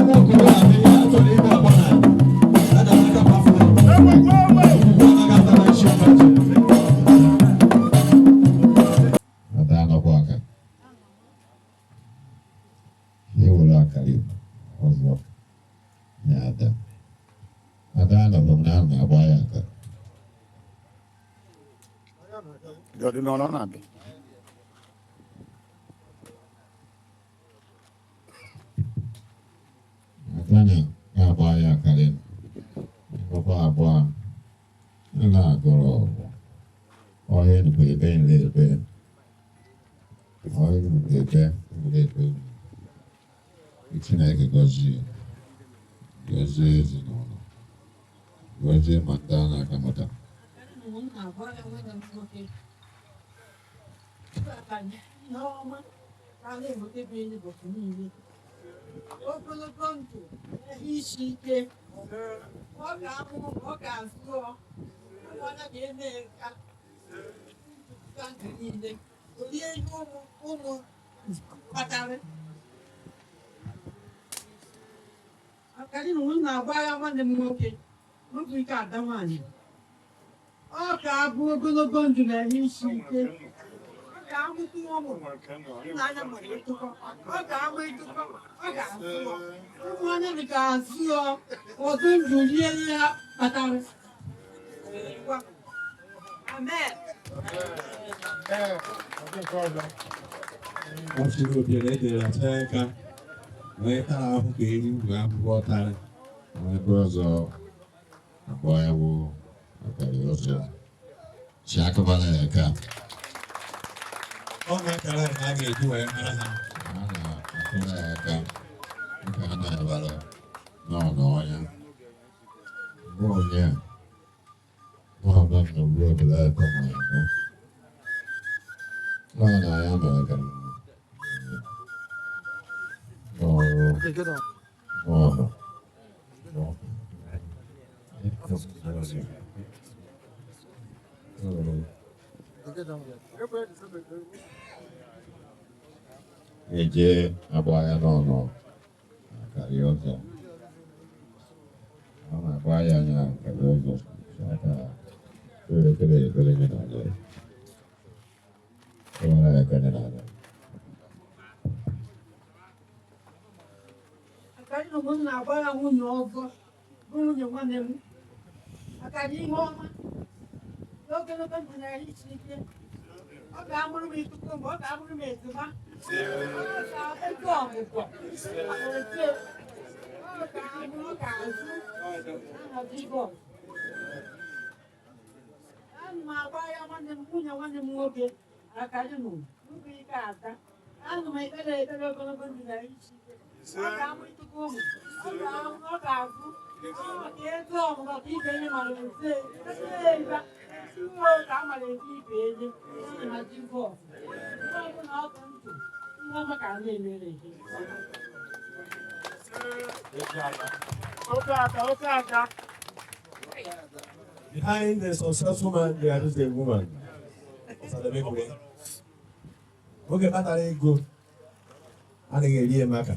Ụmụ okorobịa bụ ihe a chọrọ ime ọgbọ na ada aka pafụrụ. Ugbu a na-agata isi ọma ji. Ada anọkwa aka. Ewere akara ọzọ nye Ada. Ada anọghị m na ana agba ya aka. Jọdị n'ọnụ na-abịa. Ada na-agba ya akara ọkwa abụọ a na-agọrọ ọgwụ. Ọhịa nnukwu ebe nle ebe. Ọhịa nnukwu ebe nle ebe. Chineke gọzie gọzie ezinụlọ gọzie ma ndị a na-aka mụta. Ogologo ndụ, ihe isi ike, ọ ga-amụ, ọ ga-azụ, ụmụanya ga-eme ka ka ndụ niile olie ihe ụmụ ụmụ kpatara akara na m na-agba ya nwanne m nwoke nwoke ike ada nwaanyị ọ ga-abụ ogologo ndụ na ihe isi ike. Ọ ga-amụta ụmụ nna anya nwere ịtụkọ, ọ ga-amụ ịtụkọ, ọ ga-azụ ụmụ anya dị ka azụ ọdụ ndụ rie ihe ha kpatara. Amen. Ọ chịrị obiara edere ata aka wee tara ahụ ka eri uru ahụhụ ọ tara. Ebe ọzọ agba ya bụ akara ọzọ. Chi akụbala ya aka. Ọ na-akara na a ga-eji wee mara ha. A na-akụrụ ya aka dịka a na-abara n'ọnụ ọnya. Mgbe onye a, nwa na ugbu ọbụla atọ ma anọ. Nọ na ya mere ka n'ọrụ n'ọnụ. Eje agba ya n'ọnụ akarị ọzọ. A na-agba ya anya akarị ọzọ. Aka ekpere ekpere ekpere nye n'ala. Ekpere ya aka nye n'ala. Akara na m na-agba ya nwunye ọzọ bụ nwunye nwanne m akara ihe ọma n'ogologo ndụ na ya isi ike. Ọ ga-amụrụ m ikuku mgbe ọ ga-amụrụ m ejima, ọ ga-ego ọmụgwọ ete, ọ ga-amụ, ọ ga-azụ aha Jizọs. Ana m agba ya nwanne m nwunye nwanne m nwoke akara nụ nwoke ike ada. Ana m ekpere ekpere ogologo ndụ na isi ike. Ọ ga-amụ ituku ụmụ, ọ ga-amụ, ọ ga-azụ, ọ ga-ego ọmụgwọ ka ibe nye mara ete ebe tuwo ka a mara ete ibe enye aha Jizọs. Mgbe ọbụla ọ dị ndụ, ihe ọma ka a na-emere gị. Behind the successful man, there is a woman. Ọsadebe kwuru. Oge kpatara ego anaghị eri ya maka.